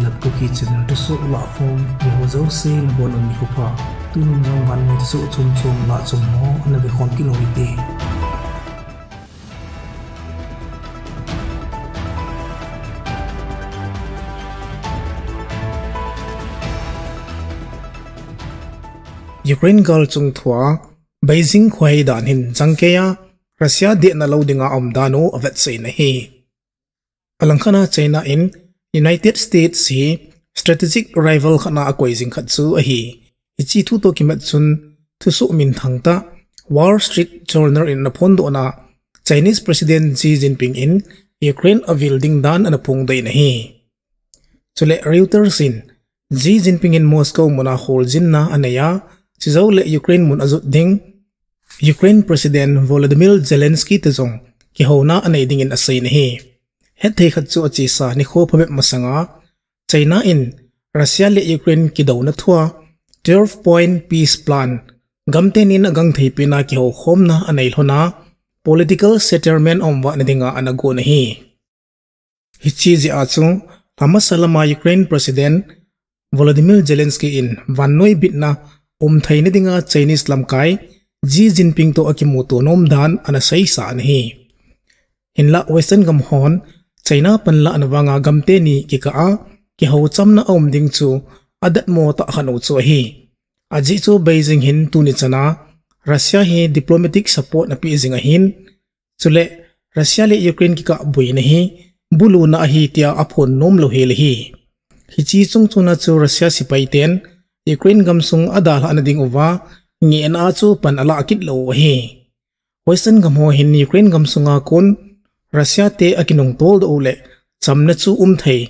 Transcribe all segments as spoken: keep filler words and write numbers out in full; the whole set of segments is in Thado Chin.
Lat Kuki channel thusoh lahkhom, mi ho jouse nabonun nikho pha. Tunin jong vannoi thusoh chomchom lahchom ho nave khom kit u hite. Ukraine galchung thua Beijing khohei dan hin changkeiya Russia dehna lou dinga aum dan u avetsahna ahi. Alangkhat a China in United States hi strategic rival khat a akoi jing khat chu ahi. Hiche thu toh kimat chun thusoh minthang tah Wall Street Journal in ana phondohna Chinese President Xi Jinping in Ukraine avil ding dan ana phongdoh in ahi. Chule Reuters in Xi Jinping in Moscow muna kholjinna aneiya, chujou le Ukraine mun ajot ding Ukraine President Volodymyr Zelensky toh jong kihouna anei dingin asei in ahi. Hetthei khat chu achesa nikho phabep masanga China in Russia le Ukraine kidouna thua twelve point peace plan, gamtenin agangthei pena kihoukhomna anei lhona political settlement aumvahna dinga ana gon ahi. Hiche jeh a chu lhamasa lama Ukraine President Volodymyr Zelensky in vannoi bitna umtheina dinga Chinese lamkai Xi Jinping toh akimuto nom dan ana seisa in ahi. Hinlah Western gam hon China panlahna vanga gamteni kikah a kihouchamna aum ding chu adatmo tah khat u chu ahi. Ajeh chu Beijing hin tuni chana Russia hi diplomatic support anapeh jing ahin, chule Russia le Ukraine kikah boina hi buluna ahi tia aphon nom lou hel ahi. Hiche chungchona chu Russia sepai ten Ukraine gamsung adalhahna ding uva ngehna a chu pan alah kit lou u ahi. Western gam ho hin Ukraine gamsunga kon Russia te akinungtoldoh u le chamna chu umthei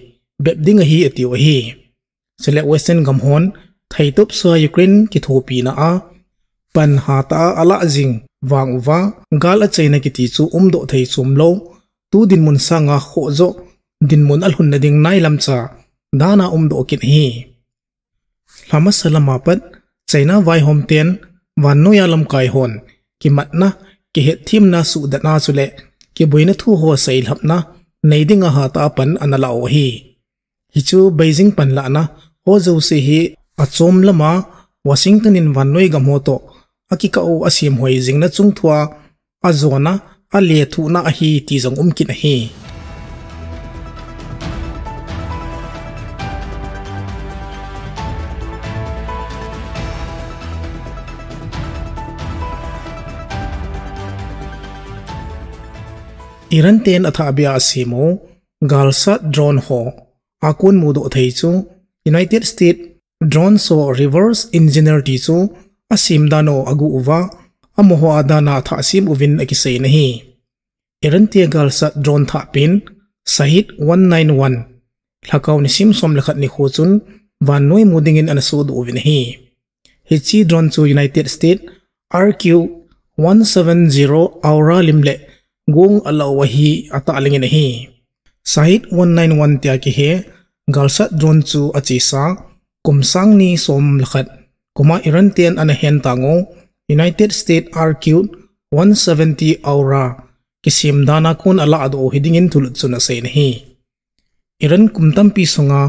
bep ding ahi atiu ahi. Chule Western gam hon theitop sua Ukraine kithopina a pan hatah a alah jing vang uva gal achaina kiti chu umdoh thei chom lou, tu dinmun sanga khoh joh dinmun alhunna ding nailamcha dan a umdoh kit ahi. Lhamasa lama pat China vaihom ten vannoiya lamkai hon kimatna, kihetthemna suhdatna chule kiboina thu ho seilhapna nei dinga hatah a pan ana lah u ahi. Hichu Beijing panlahna ho jouse hi achom lama Washington in vannoi gam ho toh akikah u asemhoi jingna chungthua ajona alethuhna ahi ti jong um kit ahi. Iran ten athahbeh a asem u galsat drone ho akon mudoh thei chu United States drone ho reverse engineer ti chu asem dan u aguh uva, amaho a dan a athah sem uvin akisei in ahi. Iran te galsat drone thahpen Shahed one nine one lhakao nisim som le khat nikho chun vannoi mu dingin ana sodoh uvin ahi. Hiche drone chu United States R Q one seven zero Aura lim le gong alah u ahi atah lengin ahi. Shahed one nine one tia kihe galsat drone chu achesa kum sang ni som le khat kuma Iran ten ana hentang u United States R Q one seventy Aura kisem dan a kon alahdoh u hidingin thulut chun asei in ahi. Iran kum tampi sunga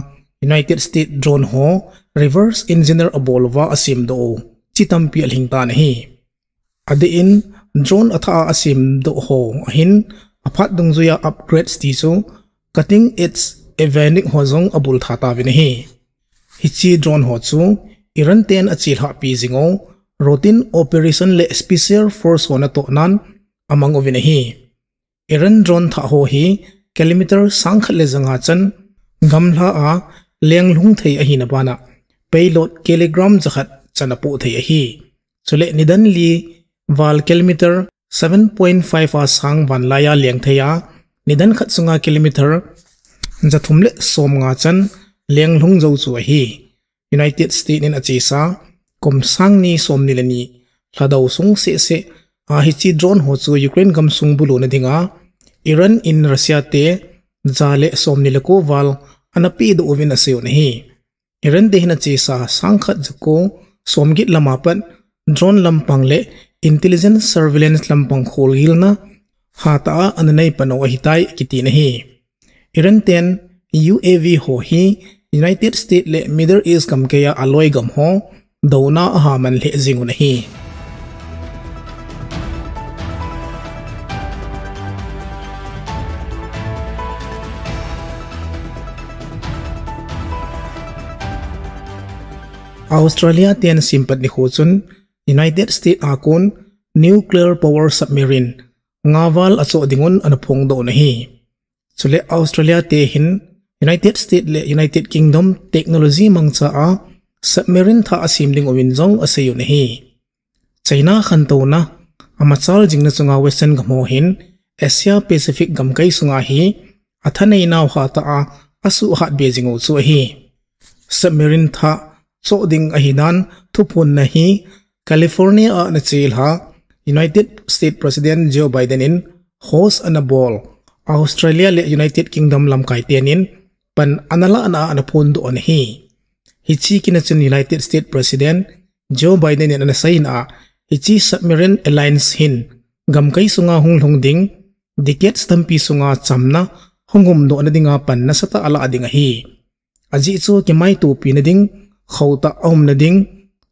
United States drone ho reverse engineer abol uva asemdoh u chi tampi alhingtan ahi. Adeh in drone athah a asemdoh ho ahin aphat dungjuiya upgrades ti chu cutting edge avionics ho jong abultha tauvin ahi. Hiche drone ho chu Iran ten achelhahpi jing u routine operation le special force ho natohnan amang uvin ahi. Iran drone thah ho hi kilometer sang khat le ja nga chan gamla a lenglhung thei ahina bana payload kilogram ja khat chan apoh thei ahi. Chule nidan li val kilometer seven point five a sang vanlaiya leng thei a, nidan khat sunga kilometer ja thum le som nga chan lenglhung jou chu ahi. United States in achesa kum sang ni som ni le ni lhadou sung seh seh a hiche drone ho chu Ukraine gamsung buluna dinga Iran in Russia te ja le som ni le ko val ana pedoh uvin asei un ahi. Iran te hin achesa sang khat ja ko som get lama pat drone lampang le intelligence surveillance lampang kholgilna hatah a ana nei pan u ahitai akitin ahi. Iran ten U A V ho hi United States le Middle East gamkaiya aloi gam ho douna aha man lheh jing u ahi. Australia ten simpat nikho chun United States a kon nuclear power submarine nga val achoh dingun ana phongdoh u ahi. Chule Australia te hin United States le United Kingdom technology mangcha a submarine thah asem ding uvin jong asei u ahi. China khantouna amachal jingna chunga Western gam ho hin Asia Pacific gamkai sunga hi athaneinau hatah a asuhhat be jing u chu ahi. Submarine thah choh ding ahidan thuphonna hi California a ana chelha United States President Joe Biden in host ana bol Australia le United Kingdom lamkai tenin pan ana lahna a ana phondoh u ahi. Hiche kina chun United States President Joe Biden in ana seina a, hiche submarine alliance hin gamkai sunga hung lhung ding decades tampi sunga chamna hung umdohna dinga pan nasatah alah ding ahi. Ajeh chu kimaitopina ding, khohtah aumna ding,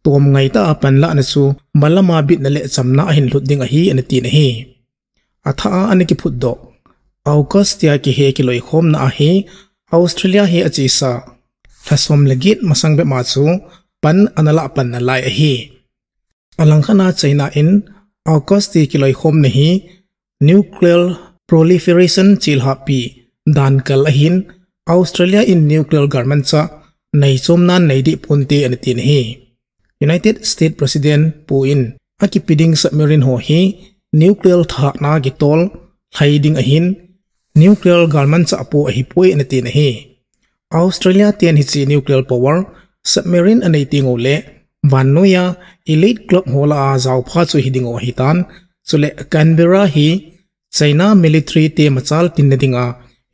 tomngaitah a panlahna chu malama bitna le chamna ahin lhut ding ahi, ana tin ahi. Athah a ana kiphutdoh AUKUS tia kihe kiloikhomna a hi Australia hi achesa lha som le get masang bep ma chu pan ana lah pan nalai ahi. Alangkhat a China in AUKUS ti kiloikhomna hi nuclear proliferation chelhahpi dan kal ahin, Australia in nuclear galmanchah neichomnan neideh ponte ana tin ahi. United States President Pu in akipe ding submarine ho hi nuclear thahna kitol lhai ding ahin, nuclear galmanchah po ahipoi ana tin ahi. Australia ten hiche nuclear power submarine anei tenguleh vannoiya elite club ho lah a jaopha chu hiding u ahitan, chule Canberra hi China military te machal tinna dinga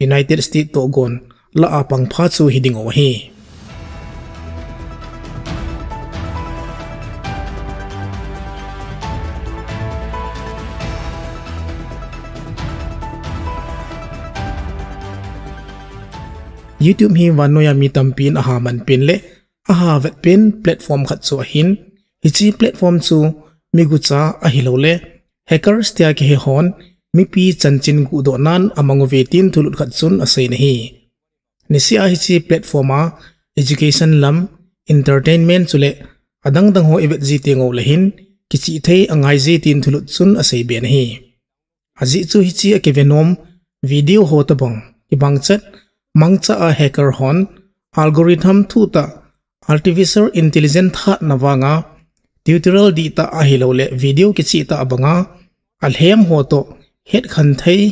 United States tohgon lah a pangpha chu hiding u ahi. YouTube hi vannoiya mi tampin aha manpen le aha vetpen platform khat chu ahin, hiche platform chu migucha ahilouleh hackers tia kihe hon mipi chanchin guhdohnan amang uve tin thulut khat chun asei ahi. Niseh a hiche platform a education lam, entertainment chule adangdang ho ivet ji tenguleh hin kichihthei angaije tin thulut chun aseibe ahi. Ajeh chu hiche a kivenom video ho tobang kibangchet mangcha a hacker hon algorithm thuhtah, artificial intelligence thahatna vanga tutorial dihtah ahilouleh video kichihtah banga alhem ho toh hetkhenthei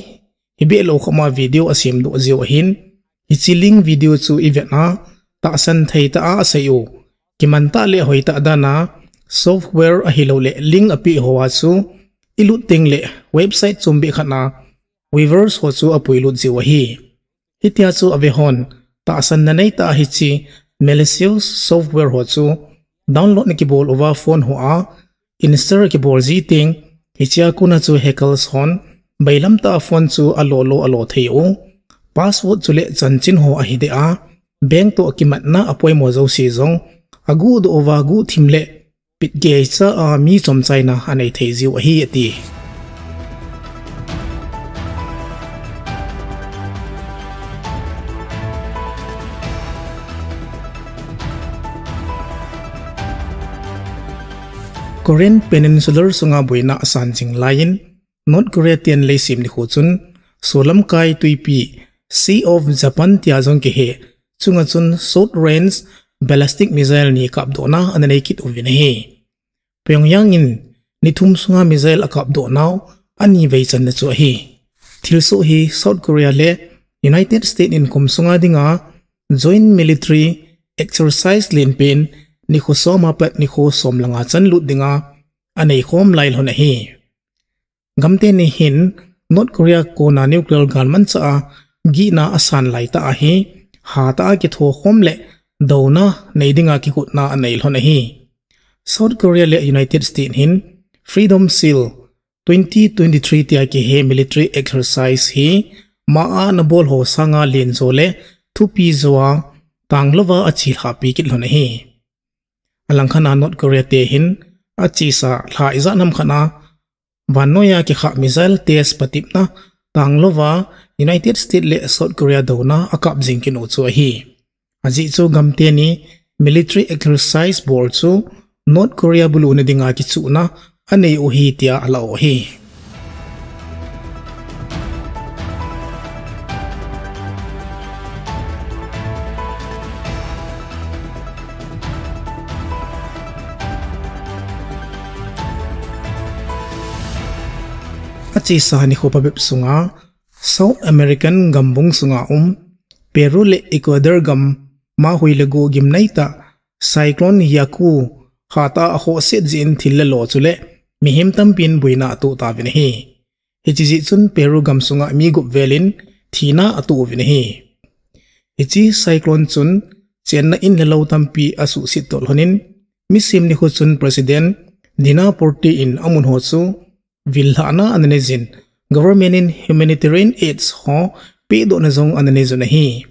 hibeh lou khoma video asemdoh jiu ahin, hiche link video chu ivet a tahsan theitah a asei u, kimantah le hoitah dana software ahilouleh link apeh hoa chu ilut tengleh website chombeh khatna viewers ho chu apuilut jiu ahi. Hitia chu avehon tahsanna neitah a hiche malicious software ho chu download na kibol uva phone hoa install kibol ji teng, hichea kona chu hackers hon bailamtah a phone chu alolo alo thei u, password chule chanchin ho ahideh a, bank toh kimatna apoimo jouse jong aguhdoh uva guhthim le pitgeicha a mi chomchaina anei thei jiu ahi ati. Korean Peninsula sunga boina asan jing laiyin, North Korea ten leisem nikho chun solamkai twipi Sea of Japan tia jong kihe chunga chun short range ballistic missile ni kapdohna ana neikit uvin ahi. Pyongyang in nithum sunga missile akapdohnau anivei channa chu ahi. Thilsoh hi South Korea le United States in kum sunga dinga joint military exercise lenpen nikho som apat nikho som le nga chan lut dinga aneikhom lailhon ahi. Gamteni hin North Korea kona nuclear galmanchah a gihna asan laitah ahi, hatah a kithokhom le douna nei dinga kigotna aneilhon ahi. South Korea le United States hin Freedom Shield twenty twenty-three tia kihe military exercise hi ma a anabol ho sanga lenjo le thupi joa tanglouva achelhahpi kit lhon ahi. Alangkhat a North Korea te hin achesa lha ijat ham khat a vannoiya kikhah missile test patepna tanglouva United States le South Korea douna akap jing kit u chu ahi. Ajeh chu gam teni military exercise bol chu North Korea buluna dinga kichuhna anei u ahi tia alah u ahi. Achesa nikho phabep sunga South American gambung sunga um Peru le Ecuador gam ma hui le go gimnei tah Cyclone Yaku hatah a ahohset jeh in thil le lo chule mihem tampin boina atoh tauvin ahi. Hiche jeh chun Peru gam sunga mi gup velin thina atoh uvin ahi. Hiche cyclone chun chenna in le lou tampi asuhset toh lhonin, misim nikho chun President Dina Boluarte in amun ho chu villhahna ana neijin, government in humanitarian aids ho pehdohna jong ana neijun ahi.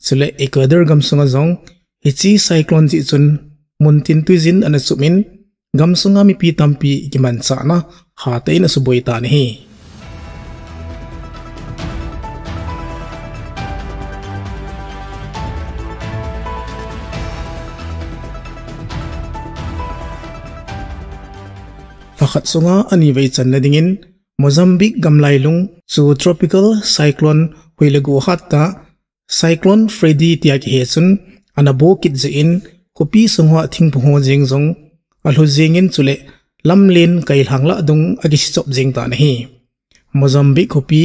Chule Ecuador gam sunga jong hiche cyclone jeh chun muntin tuijin ana chupin, gam sunga mipi tampi kimanchahna hatah in asuboi tan ahi. Lhakhat sunga anivei channa dingin Mozambique gamlailung chu Tropical Cyclone hui le go hattah Cyclone Freddy tia kihe chun ana bo kit jeh in khopi sunga thingphung ho jeng jong alhu jengin chule lamlen kailhang lah dung akisichop jeng tan ahi. Mozambique khopi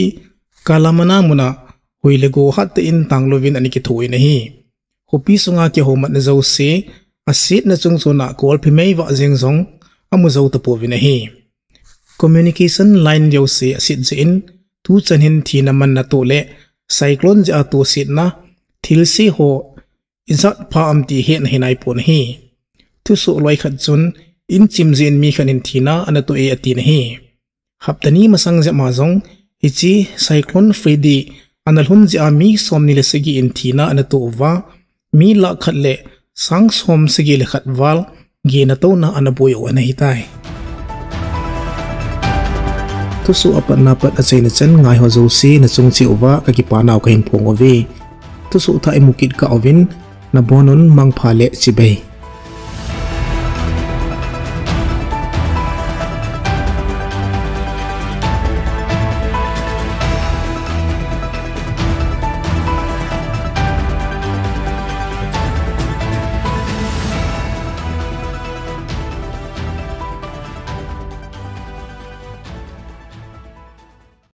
Kalamana muna hui le go hattah in tanglouvin ana kitho in ahi. Khopi sunga kihoumatna jouse asetna chungchona kolphe meivah jeng jong amu jou tapouvin ahi. Communication line jouse aset jeh in tuchan hin thina manna toh le cyclone jeh a tosetna thilse ho ijat pha am ti hetna hinaipon ahi. Thusoh loi khat chun inchim jeh in mi khat in thina ana toh e atin ahi. Hapta ni masang jep ma jong hiche Cyclone Freddy ana lhun jeh a mi somni le sagi in thina ana toh uva, mi lakh khat le sang som sagi le khat val gena touna ana boi u ana hitai. Thusoh apatna pat achaina chan ngaiho jouse nachung cheh uva kakipanau kahin phong uve. Thusoh thah imu kit kah uvin, nabonun mangpha le chibai.